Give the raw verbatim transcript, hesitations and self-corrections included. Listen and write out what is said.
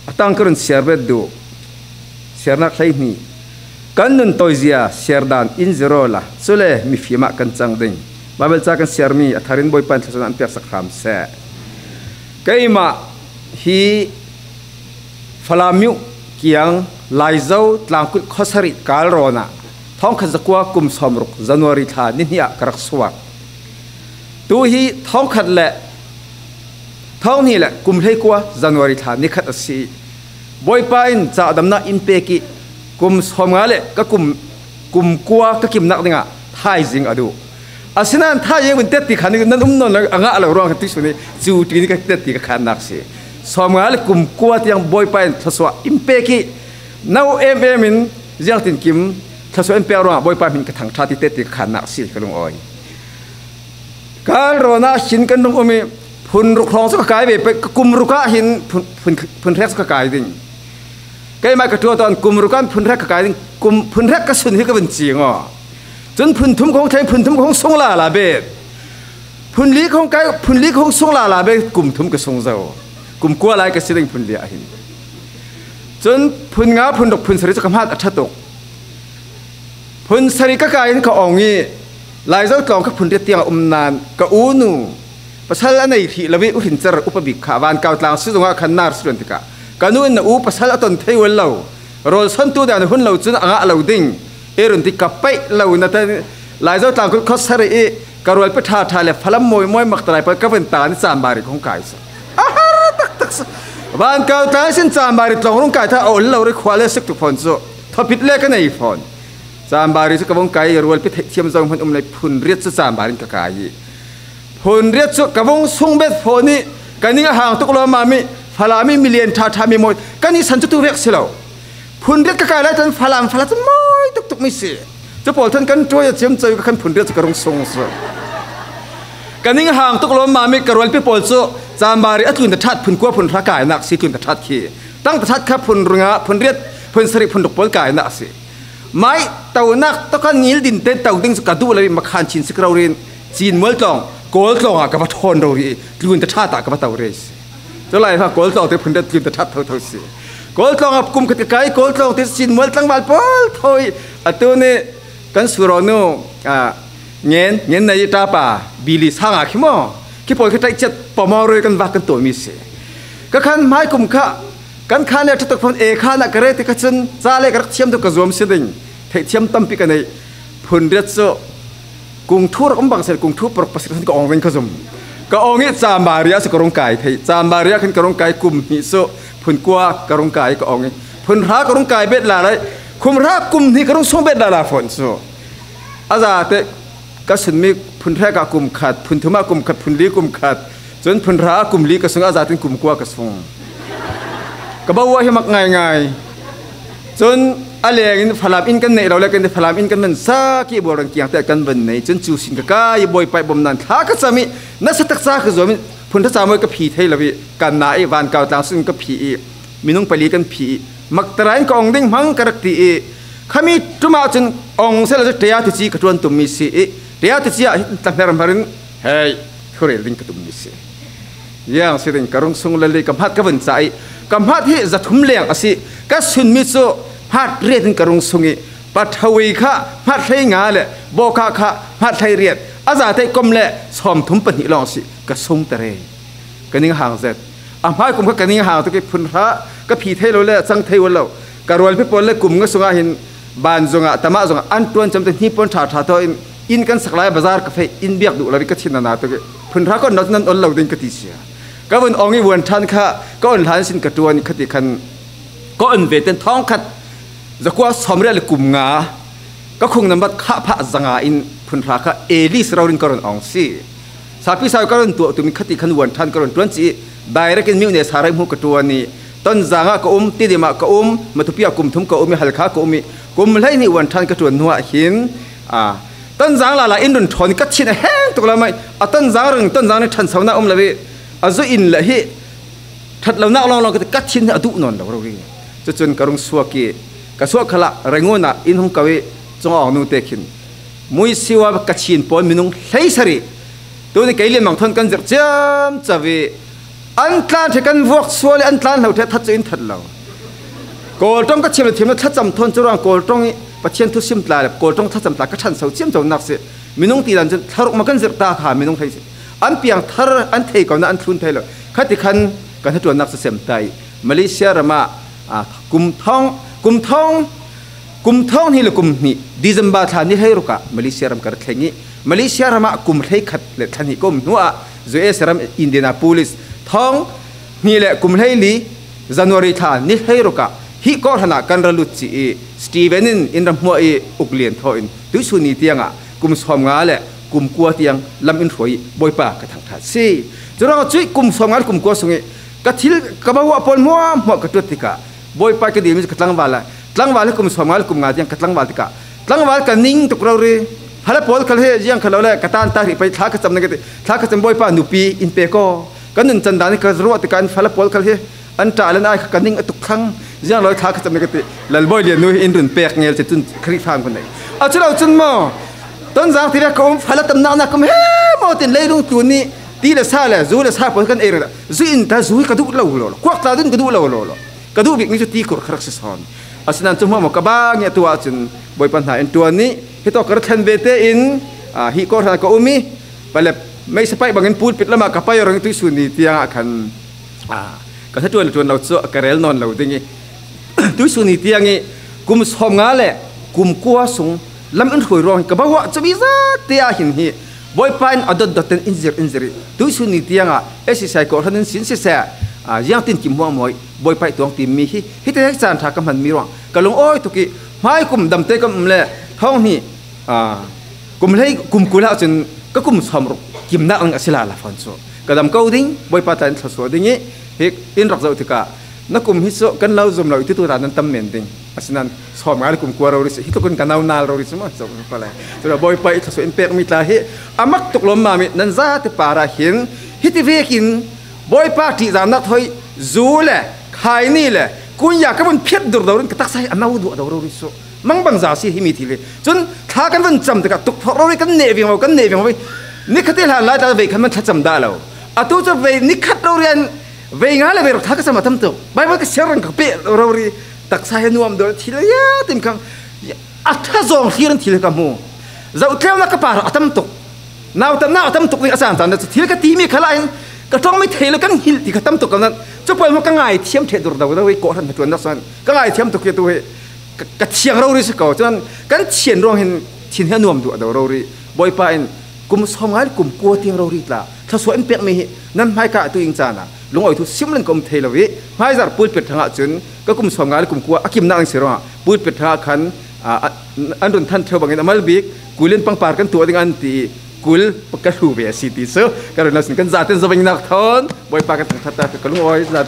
A tang ka run siar bet duh. Siarnak hleihnih. Kan nun tawizia siar dan in zero la, cule mifim ah kan cang ding. Baibal ca kan siarmi a tharin Bawipa in thluachuahnak in piaksak hram seh. Keimah hi Falam myo kiang Laizo tlangkulh khuasarih kal rawn ah thawngkhat zakua kum sawmruk January thla ni hnih ah ka rak suak. Tu hi thawngkhat le thawng hnih le kum hleikua January thla ni khat a si. Bawipa in cah damnak in pek ih kum sawmnga le ka kum, kum kua ka kimnak dingah thaizing a duh. Asinain thaizing vun tetti khan nan um nawn lo, a ngah lo ruang khan tuihsun ih cu tini ka tetti ka khannak si. Sawmnga le kum kua tiang Bawipa in thluachuah in pek ih no em em in ziangtinkim thluachuah in pek ruangah Bawipa hmin ka thangṭhat ih tetti ka khannak si ka lungawi. Kal rawn ah hin kan rung um ih phun ruk hrawng cu ka kai ve pei, ka kum ruk ah hin phun, phun, phun hrek cu ka kai ding. Keimah ka ṭuan tawn kum ruk ah phun hrek ka kai ding, kum phun hrek ka sun hi ka vun cing aw. Cun phun thum ka hung thei, phun thum ka hung sung lala bet. Phun li ka hung kai, phun li ka hung sung lala bet, kum thum ka sung zo. Kum kua lai ka si ding phun li ah hin. Cun phun nga, phun ruk, phun sarih cu ka hmat a ṭha tuk. Phun sarih ka kai in ka ong ih Laizo tlawng kha phun riat tiang a um nain ka u nu, pasal a nei hrih lo ih uhrincar upa bik kha Vankau tlang si zongah khan nar si ruan tikah ka nu in na u pasal a ton thei ual lo, rawl sontu dan a hun lo cun a ngah lo ding i run ti ka paih lo na tan Laizo tlangkulh khuasarih ih ka rualpi ṭhaṭha le Falam mawimawi maktarai pawl ka vun tan ih Cambari ka hung kai si. A har taktak si. Vankau tlang ihsin Cambari tlawng rung kai tha a ol lo rih khua le sik tuk fawn cu thawpit le ka nei fawn. Cambari cu ka vung kai ih rualpi theihthiam zo hmun um le phun riat cu Cambari in ka kai ih phun riat cu ka vung sung bet fawn ih ka ning a hang tuk lawmmam ih Falam ih milian ṭhaṭha mi mawi kan ihsan cu tu vek si lo. Phun riat ka kai lai tan Falam fala cu mawi tuktuk mi si. Cu pawl than kan ṭuai a ciamco ih ka khan phun riat cu ka rung sung si. Ka ning a hang tuk lawmmam ih ka rualpi pawl cu Cambari a tlun ta ṭhat phun kua phun hra kainak si tlun ta ṭhat khi. Tang ta ṭhat kha phun ruk ah phun riat phun sarih phun ruk pawl kainak si. Mai tonak tawk ah ngil din tein to ding cu ka duh lo ih Makhan Chin sik rori in Cin mual tlawng Kawl tlawng ah ka va ṭhawn rori ih tlun ta ṭhat ah ka va to rih si. Cu lai kha Kawl tlawng te phun riat tlun ta ṭhat thotho si. Kawl tlawng ah kum khat ka kai, Kawl tlawng te Cin mual tlangval pawl thawi atu nih kan suraw nu, ah, ngen, ngen na ih ṭapa, Bili sang ah khi maw? Khi pawl khi ṭaih ciat pawmaw roi kan vak kan tuahmi si. Ka khan hmai kum kha kan khan le ṭha tuk fawn e khan ah ka re ti kha cun ca le ka rak thiam tuk ka zuam si ding. Theihthiam tampi ka neih. Phun riat cu kung thu rak um bang seh, kung thu paruk pasarih khan ka awng ding ka zum. Ka awng ih Cambari ah cu ka rung kai thei. Cambari ah khan ka rung kai kum hnih cu phun kua ka rung kai ka awng ih phun hra ka rung kai bet lala ih khum hra kum hnih ka rung sung bet lala fawn cu. A zate ka sunmi phun hrek ah kum khat, phun thum ah kum khat, phun li kum khat, cun phun hra ah kum li ka sung, a zatin kum kua ka sung. Ka bawa hi mak ngaingai. Cun a leng in Falam inn kan neih lo le kan ti, Falam inn kan man sak ih Bualrang kiang te kan van nei. Cun cu sin ka kai ih Bawipa ih bawmhnak in thla ka cam ih nasa taksa ka zuam ih phun hra ca mawi ka phi thei lo ih kan na ih Vankau tlang sun ka phi ih minung pali kan phi ih maktarai in ka ong ding hmang ka rak ti ih khami ṭum ah cun ong sehla cu ṭaya tici ka ṭuan tummi si ih ṭaya tici ah hin tlahmer hmar in hei thurel ding ka tummi si. Ziang si ding ka rung sung lel ih ka hmat ka vun cah ih ka hmat hi zathum leng a si. Ka sunmi cu hmat riat in ka rung sung ih pathawei kha hmat hlei nga le bawkah kha hmat hlei riat a zate kom le sawmthum pahnih lawng a si ka sung ta rei. Ka ning hang zet. A hmai kum kha ka ning hang tuk ih phun hra ka phi thei lo le a cang thei ual lo. Ka rualpi pawl le kum nga sungah hin ban zongah tamah zongah an ṭuan cam te hnipuan ṭha ṭha tawh in inn kan sak lai bazar ka feh inn biak duh lo ih ka thin a na tuk ih phun hra ka on lo cu nan on lo ding ka ti cia. Ka vun awng ih vuan ṭhan kha ka on hlan sin ka ṭuan ih khati khan ka on ve ten thawngkhat zakua sawmriat le kum nga ka khung nambat khah phah zanga in phun hra kha Eli si rori in ka run awng si. Sapi sau ka run tuah tum ih khati khan vuan ṭhan ka run ṭuan ci ih direct in Myone Sarai hmu ka ṭuan ih Tonzang ah ka um, Tidim ah ka um, Matupi ah kum thum ka um ih Halkha ka um ih kum hleihnih vuan ṭhan ka ṭuan hnuah hin, aa, Tonzang lala in run ṭhawn ih ka thin a heng tuk lamah a Tonzang reng Tonzang nih ṭhansonak um lo ih a zu in le hi ṭhat lonak lawnglawng ka ti, ka thin hi a duh nawn lo rori. Cucun ka rung suak ih ka suak khalah Rangoon ah in hung ko ih cungawng nu te khin Muisiwa Kachin pawl minung hleisarih tuni kei lianmang thawn kan zirh ciamco ih An tlan ṭheh kan vuak sual i an tlan lo ṭheh that chu in that lo. Kawlṭawng ka thiam le thiam le thlacam thawn chu ruang Kawlṭawng i Pathian thusim tla le Kawlṭawng thlacam tla ka ṭhanso chiam co nak si. Minung ti dan chun thlaruk ma kan zirh ta kha minung thei si. An piang thar an thei kona an thlun thei lo. Khati khan kan hnaṭuannak chu sem ta i Malaysia rama, a, kum thawng, kum thawng, kum thawng hnih le kum hnih December thla ni hleiruk ah Malaysia ram ka ra thleng i Malaysia ramah kum hleikhat le thla hnih ka um hnuah U S ram Indianapolis thawng hnih le kum hleili January thla ni hleiruk ah hih kawhhran ah kan ra lut ci i Stephen in in ra hmuah i uk lian thaw in tuisun ni tiangah kum sawmnga le kum kua tiang lam in hruai i Bawipa ka thangṭhat si. Curuangah cuih kum sawmnga le kum kua sung i ka thil ka bahuah pawl hmuahhmuah ka ṭuat tikah Bawipa i ka dilmi ka tlangval ah, tlangval hi kum sawmnga le kum nga tiang ka tlangval tikah tlangval ka ning tuk rori. Fala pawl khal hi ziang kha lo le ka tan ta hrih pai thla ka cam na ka ti, thla ka cam Bawipa nupi in pek aw. Ka nuncan dan hi ka ruah tikah an fala pawl khal hi an ṭah le an ai kha ka ning a tuk thlang. Ziang lo thla ka cam na ka ti, Lalbawi lian nu hi in run pek ngel ci tun kha hrih fang ka nei. A cu lo cun maw, Tonzang tivek ka um fala tam nak nak ka um he maw tin leilung tlun nih ti le sa le zu le sa pawl kan ei ringah zu in ta zu hi ka duh lo lo lo, kuak tla dun ka duh lo lo lo. Ka duh bikmi cu ti kur kha rak si sawn. Asinain cu hmuahhmuah ka bang i atu ahcun Bawipa hna in ṭuan i hi tawk ka ra thlen ve tein, aa, hih kawhhran ka um i palep meisa paih bangin pulpit lamah ka pai aw rang i tuisun ni tiangah khan, aa, ka hnaṭuan le ṭuan lo cu a ka rel nawn lo ding i tuisun ni tiang i kum sawmnga le kum kua sung lam in hruai ruang hi ka bahuah cumi zate ah hin hi Bawipa in a dotdot ten in zir in zir i tuisun ni tiangah S C C I kawhhran in sin siseh, aa, ziangtin kim hmuahhmuah i Bawipa i tuang timmi hi hite hi caan ṭha ka hmanmi ruang ka lungawi tuk i hmai kum damte ka um le thawng hnih, aa, kum hlei kum kul ah cun ka kum sawmruk kimnak ning a si lala fawn cu ka dam ko ding, Bawipa tla in thluasuah ding i hi in rak zoh tikah na kum hi cu kan lo zum lo i tutu ta nan tam men ding. Asinain sawmnga le kum kua rori si, hi tluk in ka nau nal rori si maw, zoh ka le. Cun Bawipa i thluasuah in pekmi tla hi a mak tuk lawmmam i nan zate par ah hin hiti vekin Bawipa ṭihzahnak thawi zu le khaini le kunya ka vun phiat dur dorin ka taksa hi a nau duah do rori si. Mangbangza si himi thil hi. Cun thla kan vun cam tikah tukphawk rori kan neh viang lo, kan neh viang lo. Nikhat i hlan lai tla vei khan man thlacam dah lo. Atu cu vei nikhat rori an vei nga le vei ruk thla ka cam a tam tuk. Baibal ka siar rang ka peh rori taksa hi a nuam dawh thil a ya tin khan a ṭha zawng thlir in thil hi ka hmu. Zohtleunak ka par a tam tuk. Nautatnak a tam tuk ding a caan caan cu thil ka timi khalah hin ka ṭongmi thei lo kan hngilh ti kha tam tuk ka nat. Cu pawl hmanh ka ngaithiam ṭheh dur do do i kawhhran hnaṭuannak san ka ngaithiam tuk hi atu hi ka, ka thiang rori si ko. Cun kan thian ruang hin thin hi a nuam duah do rori. Bawipa in kum sawmnga le kum kua tiang rori tla thluasuah in pekmi hi nan hmaika atu ing caan ah lungawi thu sim len ka um thei lo i hmaizarh pulpit hrangah cun ka kum sawmnga le kum kua a kimnak an si ruangah pulpit hrangah khan, aa, an run than ṭheo bangin a mal bik, kul in pangpar kan tuah ding an ti i kul ka hlu ve a si ti cu ka run lo sin kan zaten zawnnak thawn Bawipa kan thangṭhat ta ka lungawi zat.